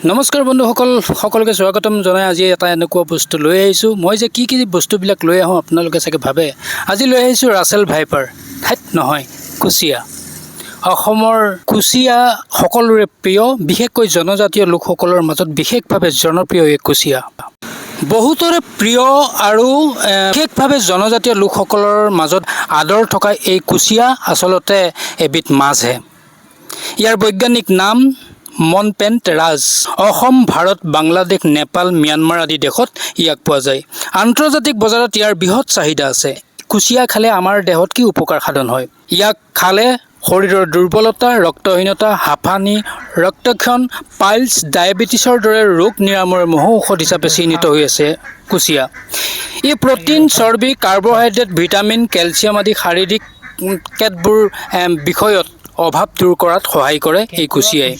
নমস্কাৰ বন্ধুসকল, সকলোকে স্বাগতম জনাই আজি এটা এনেকুৱা বস্তু লৈ আহিছোঁ। মই যে কি কি বস্তুবিলাক লৈ আহোঁ, আপোনালোকে চাগে ভাবে। আজি লৈ আহিছোঁ ৰাছেল ভাইপাৰ। ঠাইত নহয়, কুচিয়া। অসমৰ কুচিয়া সকলোৰে প্ৰিয়। বিশেষকৈ জনজাতীয় লোকসকলৰ মাজত বিশেষভাৱে জনপ্ৰিয় এই কুচিয়া বহুতৰে প্ৰিয় আৰু বিশেষভাৱে জনজাতীয় লোকসকলৰ মাজত আদৰ থকা এই কুচিয়া আচলতে এবিধ মাছহে। ইয়াৰ বৈজ্ঞানিক নাম মনপেণ্ট ৰাজ। অসম, ভাৰত, বাংলাদেশ, নেপাল, ম্যানমাৰ আদি দেশত ইয়াক পোৱা যায়। আন্তৰ্জাতিক বজাৰত ইয়াৰ বৃহৎ চাহিদা আছে। কুচিয়া খালে আমাৰ দেহত কি উপকাৰ সাধন হয়? ইয়াক খালে শৰীৰৰ দুৰ্বলতা, ৰক্তহীনতা, হাঁফানি, ৰক্তক্ষৰণ, পাইলছ, ডায়েবেটিছৰ দৰে ৰোগ নিৰাময়ৰ মহৌষধ হিচাপে চিহ্নিত হৈ আছে কুচিয়া। ই প্ৰ'টিন, চৰ্বি, কাৰ্বহাইড্ৰেট, ভিটামিন, কেলছিয়াম আদি শাৰীৰিক কেতবোৰ বিষয়ত অভাৱ দূৰ কৰাত সহায় কৰে এই কুচিয়াই।